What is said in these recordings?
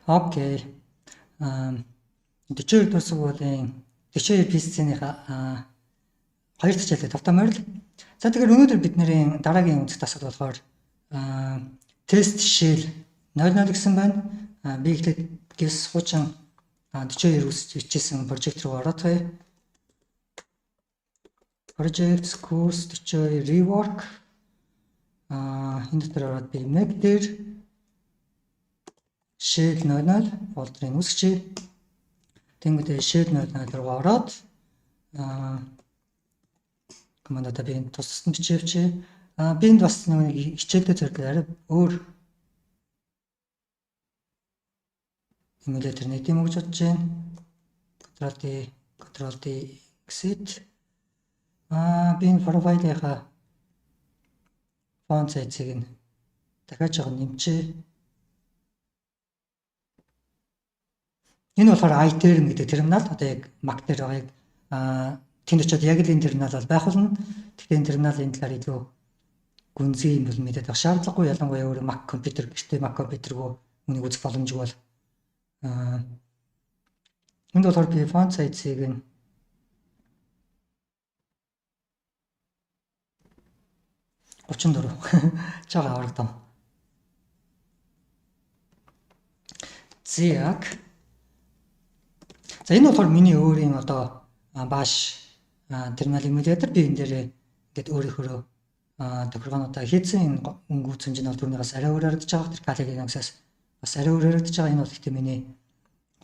Окей. Аа 42 дугаар сургуулийн 42 PC-ийнхаа хоёр дахь хичээлээ тавтай морил. За, тэгэхээр өнөөдөр бидний дараагийн үзэх дасгал болохоор тест shell 00 гэсэн байна. Би эхлээд гэс хуучин 42 үсч бичсэн project руу ороод хай. Projects course 42 rework, энэ дотор ороод би make дээр shell 00 folder-ыг үүсгэжээ. Тэнгүүдээ shell 00 руу ороод командаа би энэ тус тусад бичээвчээ. Би энд бас нэг хичээлдээ зориулаад арай өөр эмулятор нэг юм өгч бодож байна. Ctrl D, Ctrl D, exit. Би энэ profile-ийнхаа font size-ыг нь дахиад жоохон нэмчээ. Энэ болохоор iTerm гэдэг терминал, одоо яг Mac дээр байгаа, яг тэнд очиод яг л энэ терминал бол байх болно. Гэхдээ энэ терминалын талаар илүү гүнзгий юм бол мэдээд байх шаардлагагүй. Ялангуяа өөр Mac компьютер, гэртээ Mac компьютергүй үнийг үзэх боломжгүй бол энд болохоор би font size-ыг нь 34 жага аврагдав. Зяг. За, энэ болохоор миний өөрийн одоо bash терминал эмулятор. Би энэ дээр ингээд өөрийнхөө тохиргоонуудаа хийсэн. Энэ өнгө үзэмж нь бол түрнийгээс арай өөр харагдаж байгаа. Тэр Kali Linux-аас бас арай өөр харагдаж байгаа. Энэ бол гэхдээ миний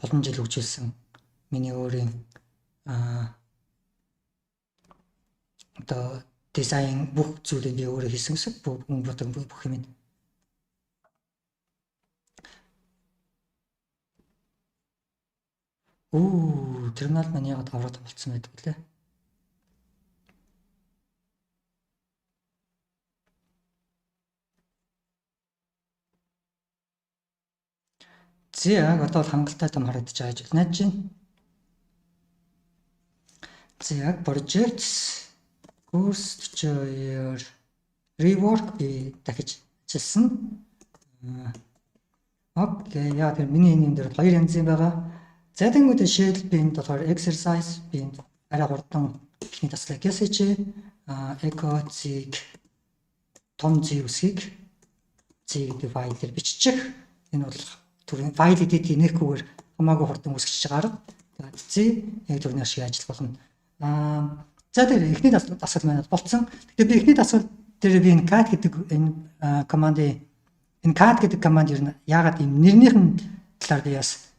олон жил хөгжүүлсэн миний өөрийн одоо дизайн, бүх зүйлийг би өөрөө хийсэн гэсэн, бүх өнгө бүх юм. Үу, терминал маань яагаад авраад болцсон байдаг лээ. За, яг одоо бол хангалттай том харагдаж байгаа гэж найдаж байна. За, яг projects course 42 rework би дахиж ажилласан. Окей, яа, тэр миний энэ дээр хоёр янзын байгаа. За, тэгэнгүүт shell би энд болохоор exercise, би энд арай хурдан эхний таслыг ясаж echo zig том z үсгийг z гэдэг файл дээр биччих. Энэ бол түрүүний файл edit нээхгүйгээр хамаагүй хурдан үүсгэж гарга. Тэгээд z яг түрүүний шиг ажиллах болно. За, тэр эхний дасгал маань болцсон. Тэгэхээр би эхний дасгал дээр би энэ cat гэдэг энэ командын, энэ cat гэдэг команд ер нь яагаад ийм нэрнийх нь талаар би бас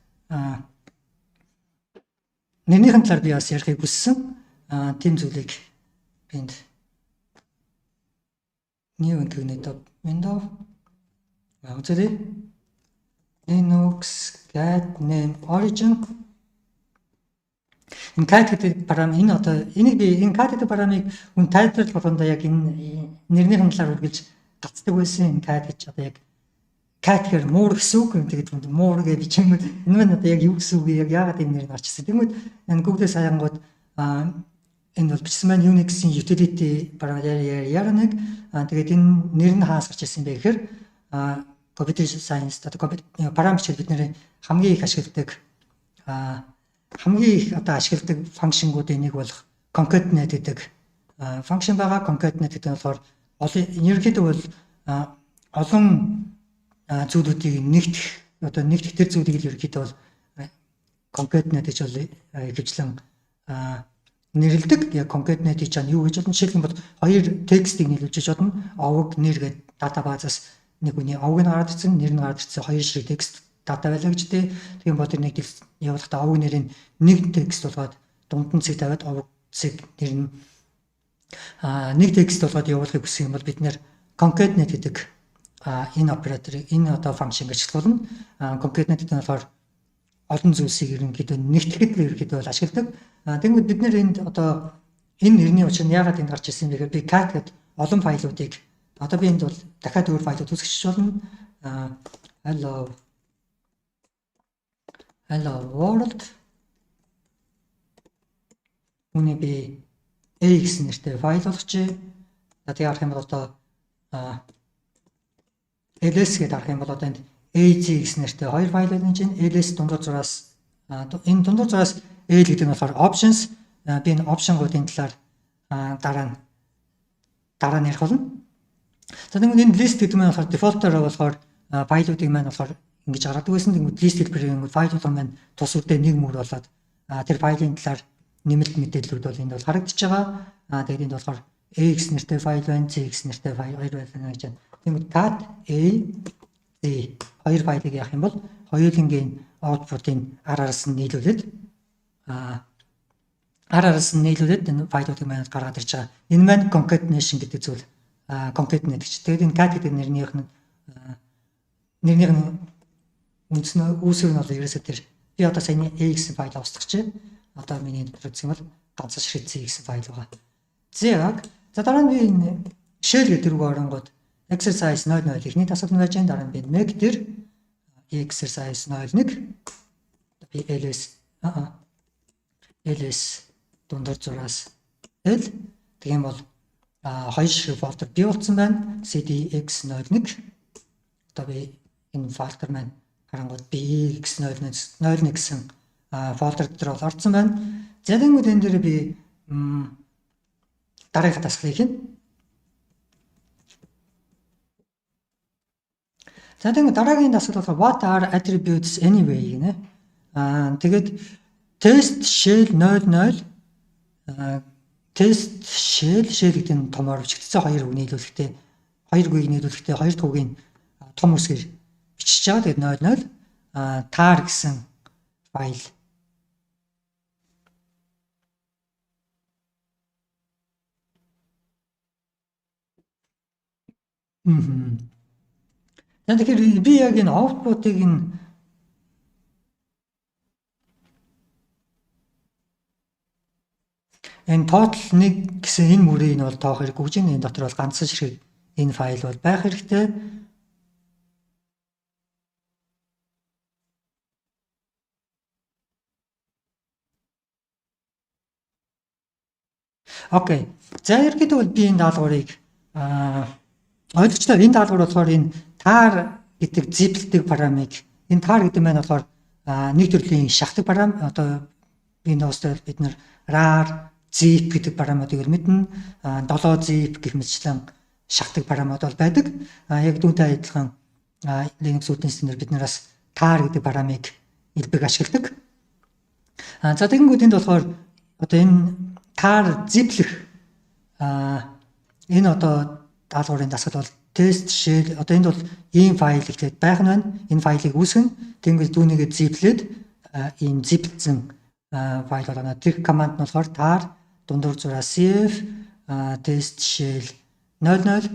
нэрнийх нь талаар би бас ярихыг хүссэн. Тийм зүйлийг би энд new incognito window үзүүлье. Linux cat name origin. Энэ cat гэдэг парам, энэ одоо энийг би энэ cat гэдэг парамыг үн тайлбарлах болгондоо яг энэ нэрнийх нь талаар үргэлж гацдаг байсан. Энэ cat гэж одоо яг cat гэхэр муур гэсэн үг юм. Тэгээд муур гэж бичингүүд энэ маань одоо яг юу гэсэн үг, яг яагаад энэ нэр нь гарч ирсэн. Тэгмүүд энэ Google-ээс хаянгууд энэ бол бичсэн маань Unix-ийн utility парам яра нэг. Тэгээд энэ нэр нь хаас гарч ирсэн бэ гэхээр computer science, одоо парам бичгээр бид нэр хамгийн их ашигладаг, хамгийн их одоо ашигладаг function-гуудын нэг болох concatenate гэдэг function байгаа. Concatenate гэдэг нь болохоор олон, ерөнхийдөө бол олон зүйлүүдийг нэгтгэх, одоо нэгтгэх тэр зүйлийг л ерөнхийдөө бол concatenate гэж бол ихэвчлэн нэрлэдэг. Яг concatenate гэж юу гэж болно? Жишээлх юм бол хоёр текстийг нийлүүлж бодно. Овог, нэр гэдэг database-аас нэг хүний овог нь гараад ирсэн, нэр нь гараад ирсэн, хоёр шиг текст дата байлаа гэж дээ. Тийм бол тэр нэг явуулахдаа овог нэрийг нэг текст болгоод дунд нь цэг тавиад, овог цэг нэр нь нэг текст болгоод явуулахыг хүсэх юм бол бид нэр concatenate гэдэг энэ операторыг, энэ одоо function гэж болно. Concatenate гэдэг нь болохоор олон зүйлсийг ерөнхийдөө нэгтгэхэд л ерөнхийдөө бол ашигладаг. Тэгмэд бид нэр энд одоо энэ нэрний учир нь яагаад энд гарч ирсэн бэ гэхээр би cat гэдэг олон файлуудыг, одоо би энд бол дахиад өөр файлууд үүсгэж болно. Hello hello world. Үүнийг би A гэсэн нэртэй файл болгочихъя. За, тэгээ харах юм бол одоо ls гэдээ харах юм бол одоо энд AZ гэсэн нэртэй хоёр файл байна чинь. Ls дундуур зураас, энэ дундуур зураас L гэдэг нь болохоор options. Би энэ option-гуудын талаар дараа нь ярих болно. За, тэгвэл энэ list гэдэг нь болохоор default-оор болохоор файлуудыг маань болохоор ингэж гаргадаг байсан. Тэгвэл list хэлбэрээр ингэ файл болгон маань тус үедээ нэг мөр болоод тэр файлын талаар нэмэлт мэдээллүүд бол энд бол харагдаж байгаа. Тэгээд энд болохоор AX нэртэй файл байна, CX нэртэй файл хоёр байна гэж байна. Тэгвэл cat A Z хоёр файлыг яах юм бол хоёулангийн output-ын ар араас нь нийлүүлээд энэ файлуудыг маань гаргаад ирж байгаа. Энэ маань concatenation гэдэг зүйл, concatenate гэж. Тэгээд энэ cat гэдэг нэрнийх нь үндсэн үүсвэр нь бол ерөөсөө тэр би одоо саяны A гэсэн файл устгах. Одоо миний энэ дотор үзэх юм бол ганц ширхэг C гэсэн файл байгаа. За, дараа нь би энэ shell гэдэг рүү оронгууд exercise 00 эхний дасгал нь байж байгаа. Дараа нь би make дээр exercise 01, би ls дундуур зураас l тэгэх юм бол хоёр ширхэг folder бий болсон байна. Cdx01, одоо би энэ folder маань харангууд bx01 01 гэсэн folder дотор бол орсон байна. За, тэгвэл энэ дээр би дараагийнхаа дасгалыг хийнэ. За, тэгвэл дараагийн дасгал болохоор what are attributes anyway гинэ. Тэгээд test shell 00, test shell, shell гэдэг нь томоор бичигдсэн, хоёр үг нийлүүлэхдээ, хоёр үгийг нийлүүлэхдээ хоёр дахь үгийг том үсгээр бичиж байгаа. Тэгээд 00 tar гэсэн файл. За, тэгэхээр би яг энэ output-ыг энэ total 1 гэсэн энэ мөрийг нь бол тоох хэрэггүй гэж, энэ дотор бол ганцхан ширхэг энэ файл бол байх хэрэгтэй. Окей. За, ерөнхийдөө бол би энэ даалгаврыг ойлгочлоо. Энэ даалгавар болохоор энэ tar гэдэг zip-лдэг програмыг, энэ tar гэдэг маань болохоор нэг төрлийн шахдаг програм. Одоо Windows дээр бид нар RAR, zip гэдэг програмуудыг мэднэ. 7 zip гэх мэтчлэн шахдаг програмууд бол байдаг. Яг түүнтэй адилхан Linux үдийн системээр бид нараас tar гэдэг програмыг элбэг ашигладаг. За, тэгэнгүүт энд болохоор одоо энэ tar zip-лэх энэ одоо даалгаврын дасгал бол test shell, одоо энд бол ийм файл эхлээд байх нь байна. Энэ файлыг үүсгэн. Тэнгүүт түүнийгээ zip-лээд ийм zip-лсэн файл болгоно. Тэр команд нь болохоор tar дундуур зураас cf test shell 00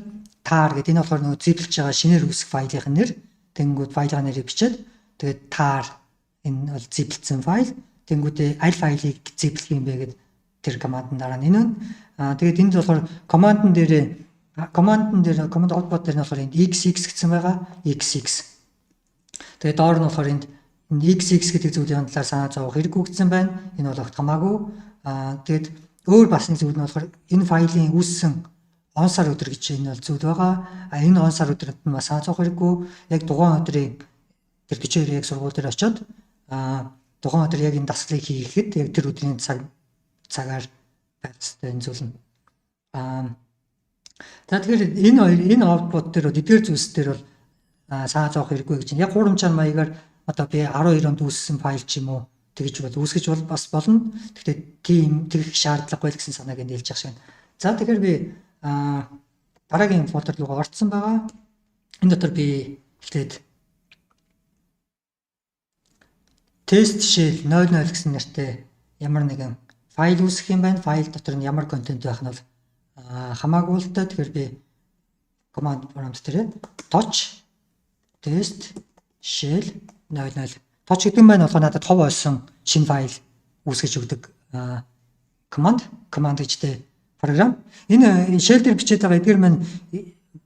tar гэдэг, энэ болохоор нөгөө zip-лж байгаа шинээр үүсэх файлын нэр. Тэнгүүд файлын нэрийг бичээд, тэгээд tar, энэ бол zip-лсэн файл. Тэнгүүдээ аль файлыг zip-лэх юм бэ гэд тэр командын дараа нь энэ байна. Тэгээд энд болохоор командн дээр command output дээр нь болохоор энд xx гэсэн байгаа. Xx. Тэгээд доор нь болохоор энд энэ xx гэдэг зүйлийн талаар санаа зовох хэрэггүй гэсэн байна. Энэ бол огт хамаагүй. Тэгээд өөр бас нэг зүйл нь болохоор энэ файлын үүссэн он сар өдөр гэж энэ бол зүйл байгаа. Энэ он сар өдрөнд нь бас санаа зовох хэрэггүй. Яг тухайн өдрийн тэр 42 яг сургууль дээр очиод тухайн өдөр яг энэ дасгалыг хийхэд яг тэр өдрийн цагаар байх хэрэгтэй энэ зүйл нь. За, тэгэхээр энэ хоёр, энэ output дээр бол эдгээр зүйлс дээр бол санаа зовох хэрэггүй гэж байна. Яг хуурамчаар маягаар одоо би 12 онд үүссэн файл ч юм уу тэгж бол үүсгэж бол бас болно. Гэхдээ тийм тэгэх шаардлагагүй л гэсэн санааг энд хэлж явах шиг байна. За, тэгэхээр би дараагийн folder руугаа орцсон байгаа. Энэ дотор би эхлээд test shell 00 гэсэн нэртэй ямар нэгэн файл үүсгэх юм байна. Файл дотор нь ямар контент байх нь бол хамаагүй л та. Тэгэхээр би command prompt дээр touch test shell 00, touch гэдэг нь маань болохоор надад тов ойсон шинэ файл үүсгэж өгдөг command гэжтэй програм. Энэ shell дээр бичээд байгаа эдгээр маань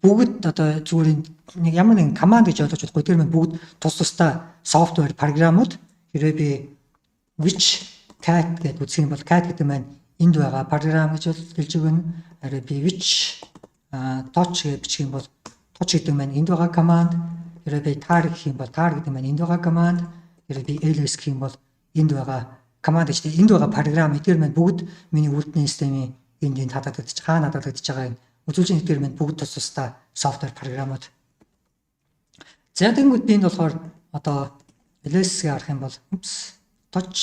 бүгд одоо зүгээр нэг ямар нэгэн команд гэж ойлгож болохгүй. Эдгээр маань бүгд тус тусдаа software програмууд. Хэрвээ би which cat гэдээ үзэх юм бол cat гэдэг маань энд байгаа програм гэж бол хэлж өгнө. Харин би which touch гэж бичих юм бол touch гэдэг маань энд байгаа команд. Хэрвээ би tar гэх юм бол tar гэдэг маань энд байгаа команд. Хэрвээ би ls гэх юм бол энд байгаа команд гэж энд байгаа програм эдгээр маань бүгд миний үйлдлийн системийн энд энд хадгалагдчих, хаана хадгалагдаж байгааг үзүүлж, эдгээр маань бүгд тус тусдаа software програмууд. За, тэгэнгүүт би энд болохоор одоо ls-гээ харах юм бол, oops, touch,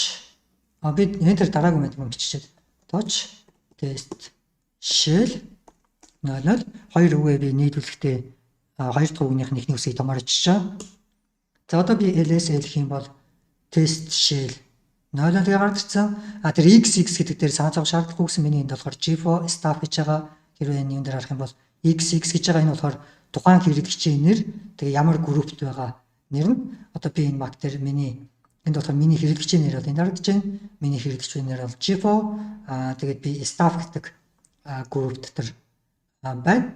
би enter дараагүй мэт юм биччихээд, touch test shell 00 хоёр үгээ би нийлүүлэхдээ хоёр дахь үгнийх нь эхний үсгийг томоор очижээ. За, одоо би ls -l гэх юм бол test shell 00 гээ гарч ирсэн. А, тэр xx гэдэг дээр санаа зовох шаардлагагүй гэсэн, миний энд болохоор G4 staff гэж байгаа. Хэрвээ энэ юм дээр харах юм бол xx гэж байгаа, энэ болохоор тухайн хэрэглэгчийн нэр, тэгээ ямар группт байгаа нэр нь. Одоо би энэ Mac дээр миний энд болохоор миний хэрэглэгчийн нэр бол энд харагдаж байна. Миний хэрэглэгчийн нэр бол G4. Аа, тэгээд би staff гэдэг групп дотор байна.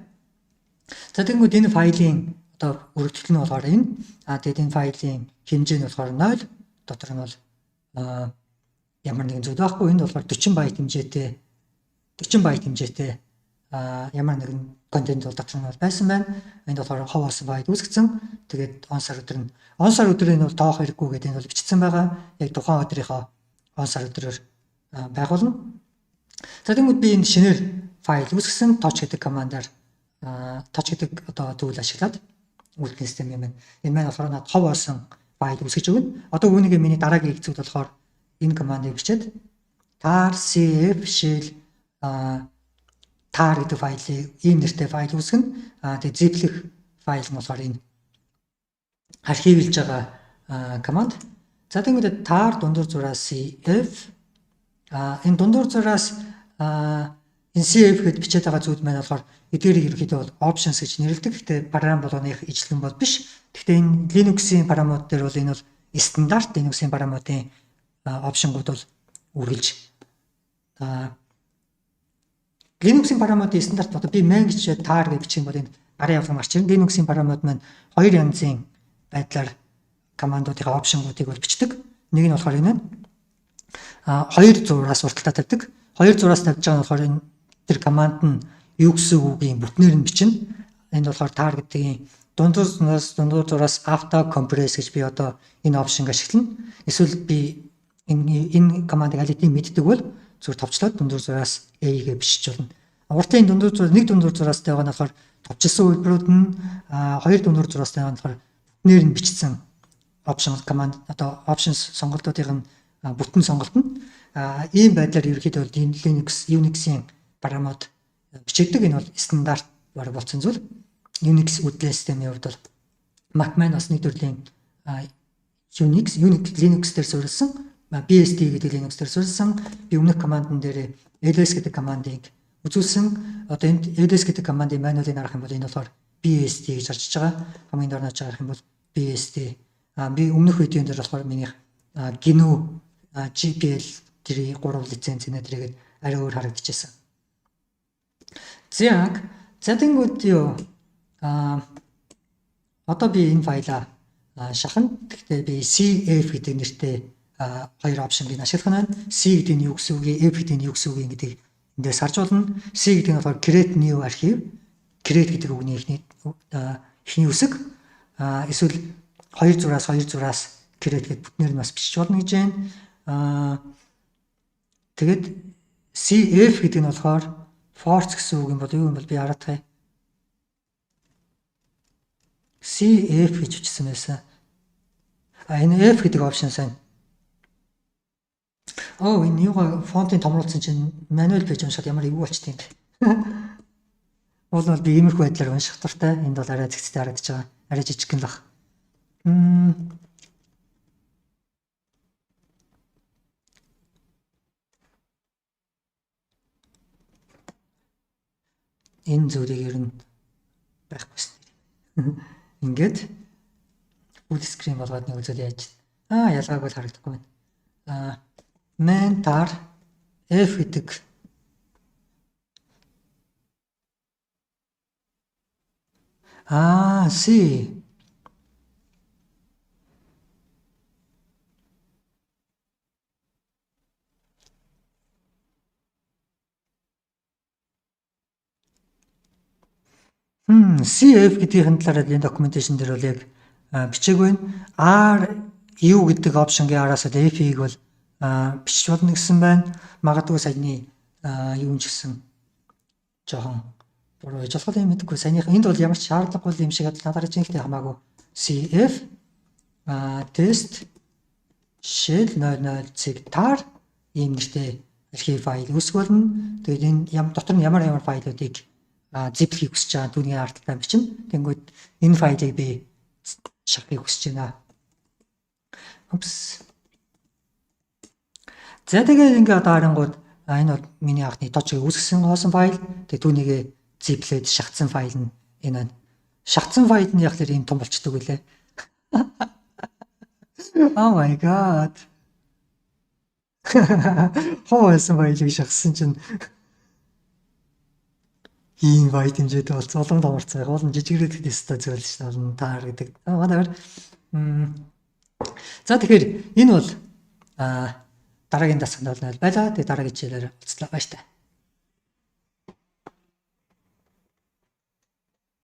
За, тэгэнгүүт энэ файлын одоо өргөтгөл нь болохоор энэ. Аа, тэгээд энэ файлын хэмжээ нь болохоор 0, дотор нь бол ямар нэгэн зүйл байхгүй. Энд болохоор 40 байт хэмжээтэй, 40 байт хэмжээтэй ямар нэгэн контент бол дотор нь бол байсан байна. Энд болохоор хов болсон байт үүсгэсэн. Тэгээд он сар өдөр нь, он сар өдрийг нь бол тоох хэрэггүй гэдэг энэ бол бичсэн байгаа. Яг тухайн өдрийнхөө он сар өдрөөр байгуулна. За, тэгмүүд би энэ шинээр файл үүсгэсэн, touch гэдэг командаар, touch гэдэг одоо tool ашиглаад үйлдлийн систем юм байна. Энэ маань болохоор над хов болсон файл үүсгэж өгнө. Одоо үүнийг миний дараагийн зүйл болохоор энэ командыг бичээд tar cf shell tar гэдэг файлыг, ийм нэртэй файл үүсгэнэ. Аа, тэгээ zip-лэх файл нь болохоор энэ архивлж байгаа команд. За, тэгмээд tar дундуур зураас cf, энэ дундуур зураас энэ cf гэд бичээд байгаа зүйл маань болохоор эдгээрийг ерөнхийдөө бол options гэж нэрлэдэг. Гэхдээ програм болгоных ижлэгэн бол биш. Гэхдээ энэ Linux-ийн програмууд дээр бол энэ бол стандарт Linux-ийн програмуудын option-гууд бол үргэлж Linux-ийн програмуудын стандарт. Одоо би man гэж tar гэж бичих юм бол энэ гарын явдлан гарч ирнэ. Linux-ийн програмууд маань хоёр янзын байдлаар командуудын option-гуудыг бол бичдэг. Нэг нь болохоор энэ хоёр зураас урталтаа тавьдаг. Хоёр зураас тавьж байгаа нь болохоор энэ тэр команд нь юу гэсэн үгийн бүтнээр нь бичнэ. Энд болохоор tar гэдгийн дундуур зураас auto compress гэж би одоо энэ option-г ашиглана. Эсвэл би энэ командыг аль хэдийн мэддэг бол зүгээр товчлоод дундуур зураас A гэж бичиж болно. Уртын дундуур зураас, нэг дундуур зураастай байгаа нь болохоор товчилсан хувилбарууд нь, хоёр дундуур зураастай байгаа нь болохоор бүтнээр нь бичсэн option command, одоо options сонголтуудын нь бүтэн сонголт нь. Ийм байдлаар ерөнхийдөө бол Linux, Unix-ийн програмууд бичигдэг. Энэ бол стандарт баг болсон зүйл. Unix үйлдлийн системийн хувьд бол Mac маань бас нэг төрлийн Unix Linux дээр суурилсан, BSD гэдэг Linux дээр суурилсан. Би өмнөх командн дээр ls гэдэг командыг үзүүлсэн. Одоо энд ls гэдэг командын manual-ыг харах юм бол энэ болохоор BSD гэж гарч байгаа. Хамгийн доор нь харах юм бол BSD. Би өмнөх видеон дээр болохоор минийх GNU GPL 3 3 лиценз энэ тэргээд арай өөр харагдчихсан. За, тэгэнгүүт юу одоо би энэ файлаа шахана. Гэхдээ би CF гэдэг нэртэй хоёр option-ыг ашиглах нь байна. C гэдэг нь юу гэсэн үг, F гэдэг нь юу гэсэн үг гэдгийг эндээс харж болно. C гэдэг нь болохоор create new archive. Create гэдэг үгний эхний үсэг. Эсвэл хоёр зураас хоёр зураас create гэдээ бүтнээр нь бас бичиж болно гэж байна. Тэгээд CF гэдэг нь болохоор force гэсэн үг юм бол юу юм бол би хараадах юм. CF гэж бичсэн байсан. А, энэ F гэдэг option сайн. Оо, энэ юугаа фонтын томруулсан чинь manual page уншихад ямар эвгүй болчт юм бэ. Уул нь бол би иймэрхүү байдлаар унших дуртай. Энд бол арай зэгцтэй харагдаж байгаа. Арай жижигхэн л бах. Энэ зүйлийг ер нь байхгүй шүү дээ. Ингээд full screen болгоод нэг үзэл яаж. Ялгааг бол харагдахгүй байна. Man tar F гэдэг. C. CF гэдгийн талаар энэ documentation дээр бол яг бичээг байна. R U гэдэг option гийн араас бол F-ийг бол бичиж болно гэсэн байна. Магадгүй саяны юу ч гэсэн жоохон буруу хийж болох юм, мэдэхгүй. Саяных энд бол ямар ч шаардлагагүй юм шиг надад харж байгаа, гэхдээ хамаагүй CF test shell 00 цэг tar ийм нэртэй архив файл үүсгэх болно. Тэгээд энэ ям дотор нь ямар ямар файлуудыг zip лэхийг хүсэж байгаа, түүний ард талдаа бичнэ. Тэнгүүд энэ файлыг би шахахыг хүсэж байна. Oops. За, тэгээд ингээ одоо харангууд энэ бол миний анхны точог үүсгэсэн хоосон файл. Тэгээд түүнийгээ zip лээд шахацсан файл нь энэ байна. Шахацсан файл нь яг л ийм том болчдөг үлээ. Oh my God. Хоо байсан файлыг шахсан чинь ийм байт хэмжээтэй болсон, улам томорцсон. Яг улам жижигрээд өстой зүйл шүү дээ. Улам tar гэдэг. Whatever. За, тэгэхээр энэ бол дараагийн дасгал бол байлаа. Тэгээ дараагийн хичээлээр уулзлаа. Баяртай.